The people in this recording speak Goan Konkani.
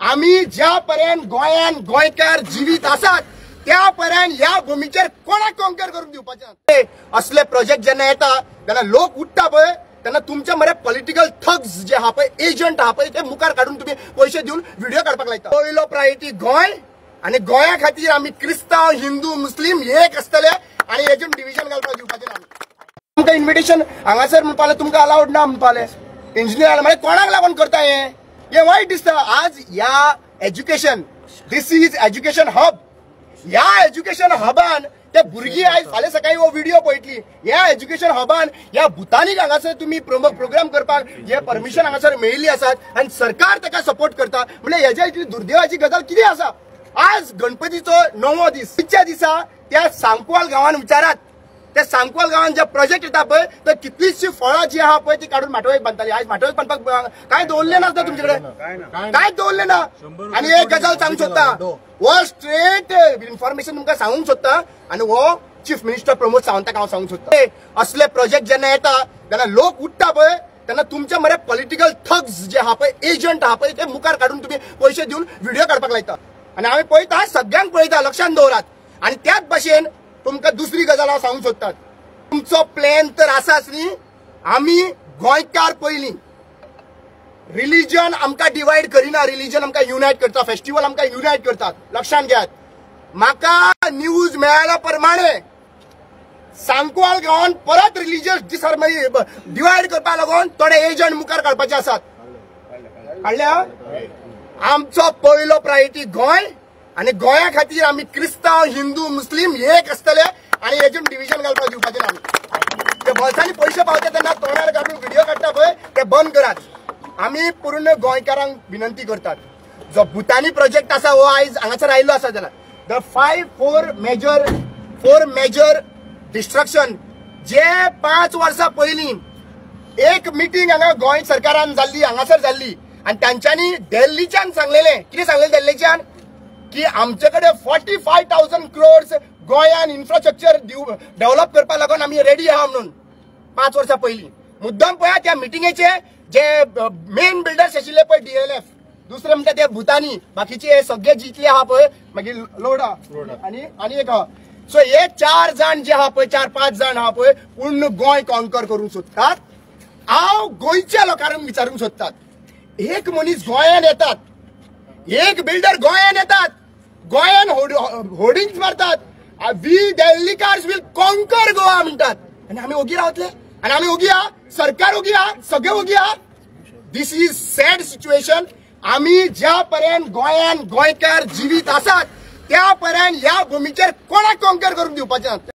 आमी ज्या पर्यंत गोंयान गोंयकार जिवीत आसात त्या पर्यंत ह्या भूमीचेर कोणाक कॉन्कर करून दिवपाचे। असले प्रोजेक्ट जेन्ना येता तेन्ना लोक उठता पळय तेन्ना तुमच्या मरे पॉलिटिकल थग्स जे आहा पळय, एजंट आहा पळय, ते मुखार काडून तुमी पयशे दिवन व्हिडिओ काडपाक लायता। पयलो प्रायोरिटी गोंय आनी गोंया खातीर आमी क्रिस्तांव, हिंदू, मुस्लीम एक आसतले आनी हेजून डिविजन घालपाक दिवपाचें ना। तुमकां इन्विटेशन हांगासर म्हणपाले तुमकां अलावड ना म्हणपाले, इंजिनियर म्हणजे कोणाक लागून करता हें, हें वायट दिसता। आज ह्या education, this is education hub, ह्या एज्युकेशन हबान ते भुरगीं आयज फाल्यां सकाळी हो व्हिडिओ पळयतली। ह्या एज्युकेशन हबान ह्या भुतानीक हांगासर तुमी प्रोग्राम करपाक हे परमिशन हांगासर मेळिल्ली आसात आनी सरकार ताका सपोर्ट करता, म्हणजे हेज्या इतली दुर्दैवाची गजाल कितें आसा। आज गणपतीचो णवो दीस, तिच्या दिसा त्या सांकवाल गांवान विचारात, त्या सांकवाल गांवान जे प्रोजेक्ट येता पळय तर कितलीशी फळां जी आहा पळय ती काडून माटोवेक बांदताली। आयज माटोवेक बांदपाक कांय दवरलें ना तुमचे कडेन, कांयच दवरलें ना। आनी एक गजाल सांगूंक सोदता, हो स्ट्रेट इन्फॉर्मेशन तुमकां सांगूंक सोदता आनी हो चीफ मिनिस्टर प्रमोद सावंताक हांव सांगूंक सोदता। असले प्रोजेक्ट जेन्ना येता तेन्ना लोक उठता पळय तेन्ना तुमच्या मरे पॉलिटिकल थग्स जे आहा पळय, एजंट आहा पळय, ते मुखार काडून तुमी पयशे दिवन व्हिडिओ काडपाक लायता। आनी आमी पळयता, सगळ्यांक पळयता, लक्षांत दवरात। आनी त्याच भाशेन तुमकां दुसरी गजाल हांव सांगूंक सोदतात, तुमचो प्लॅन तर आसाच न्ही, आमी गोंयकार पयलीं रिलीजन आमकां डिवायड करिना, रिलीजन आमकां युनायट करता, फेस्टिवल आमकां युनायट करतात, लक्षांत घेयात। म्हाका न्यूज मेळ्ळ्या प्रमाणे सांकवाल गांवान परत रिलीजियस डिसहार्मनी डिवायड करपाक लागून थोडे एजंट मुखार काडपाचे आसात, काडल्या। आमचो पयलो प्रायोरिटी गोंय आनी गोंया खातीर आमी क्रिस्तांव, हिंदू, मुस्लीम एक आसतले आनी हेजून डिविजन घालपाक दिवपाचें ना। ते बोल्सांनी पयशे पावता तेन्ना तोंडार काडून व्हिडिओ काडटा पळय ते बंद करात। आमी पूर्ण गोंयकारांक विनंती करतात, जो भुतानी प्रोजेक्ट आसा हो आयज हांगासर आयिल्लो आसा जाल्यार the four major destruction जे 5 वर्सां पयलीं एक मिटींग हांगा गोंय सरकारान जाल्ली, हांगासर जाल्ली आनी तांच्यांनी दिल्लीच्यान सांगलेलें, कितें सांगलेलें दिल्लीच्यान की आमचे कडेन 45,000 क्रोर्स गोंयान इन्फ्रास्ट्रक्चर डेव्हलप करपाक लागून आमी रेडी आहा म्हणून 5 वर्सां पयलीं। मुद्दम पळया त्या मिटिंगेचे जे मेन बिल्डर्स आशिल्ले पळय DLF, दुसरे म्हणटा ते भुतानी, बाकीचे हे सगळे जितले आहा पळय मागीर लोडा आनी आनी एक आहा, सो हे 4 जाण जे आहा पळय, 4-5 जाण आहा पळय पूर्ण गोंय कॉन्कर करूंक सोदतात। हांव गोंयच्या लोकांक विचारूंक सोदतात, एक मनीस गोंयान येतात, एक बिल्डर गोंयान येतात, गोंयान होर्डिंग्स मारतात, we Delhikars will conquer Goa म्हणटात आनी आमी ओगी रावतले, आनी आमी ओगी आहा, सरकार ओगी आहा, सगळे ओगी आहा। This is sad situation. आमी ज्या पर्यंत गोंयान गोंयकार जिवीत आसात त्या पर्यंत ह्या भूमीचेर कोणाक कॉन्कर करून दिवपाचें ना।